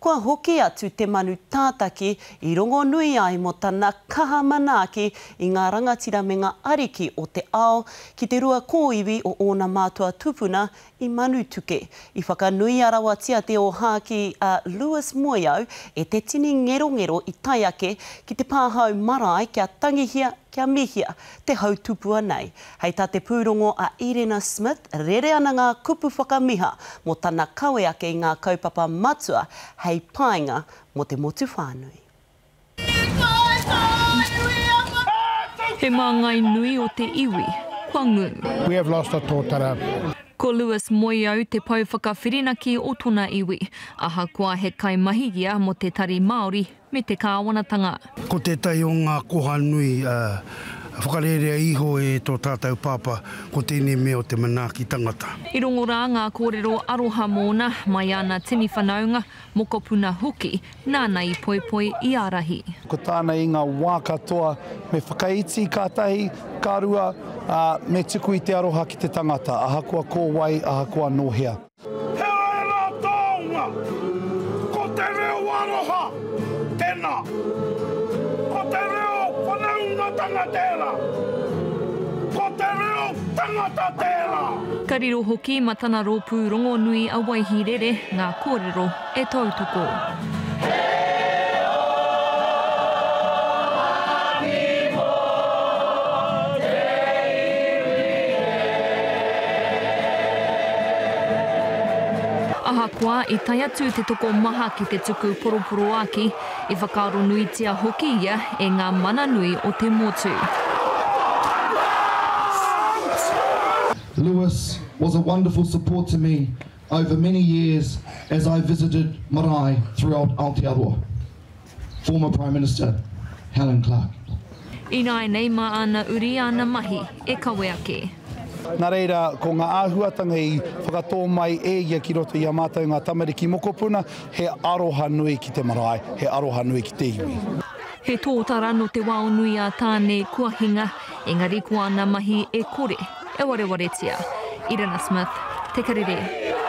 Kua hoki atu te manu tātaki i rongonui ai mō tana kaha manaaki i ngā rangatira me ngā ariki o te ao ki te rua kōiwi o ōna mātua tupuna i Manutuke. I whakanuia rawatia te ōhākī a Lewis Moeau e te tini ngerongero i tae ake ki te pāhau marae kia tangihia, kia mihia te hau tupua nei. Hei tā te pūrongo a Irena Smith, rere ana ngā kupu whakamiha mō tana kawe ake i ngā kaupapa matua hei painga mō te motu whānui. He māngai nui o te iwi, kua ngū. We have lost a tōtara. Ko Lewis Moeau te pou whakawhirinaki o tona iwi, ahakoa he kaimahi ia mō te Tari Māori me te kāwanatanga. Ko tētahi o ngā koha nui whakarērea iho e tō tātou Pāpā, ko tēnei mea o te manaaki tangata. I rongo rā ngā kōrero aroha mōna, mai ana tini whanaunga, mokopuna hoki, nāna i poipoi, i ārahi. Ko tāna i ngā wā katoa, me whakaiti ka tahi, ka rua, ā, me tuku i te aroha ki te tangata, ahakoa ko wai, ahakoa nō hea. He ērā taonga, ko te reo aroha tēnā, ko te reo whanaungatanga tērā, ko te reo tangata tērā. Ka riro hoki ma tana rōpū rongonui a Waihirere ngā kōrero e tautoko. Ahakoa i tae atu te tokomaha ki te tuku poroporoāki, i whakaaro nuitia hoki ia e ngā mana nui o te motu. Lewis was a wonderful support to me over many years as I visited marae throughout Aotearoa. Former Prime Minister Helen Clark. Ināianei mā āna uri āna mahi e kawe ake. Nā reira, ko ngā āhuatanga i whakatō mai e ia ki roto i a mātou ngā tamariki mokopuna, he aroha nui ki te marae, he aroha nui ki te iwi. He tōtara nō te wao nui a Tāne kua hinga, engari ko āna mahi e kore e warewaretia. Irina Smith, Te Karere.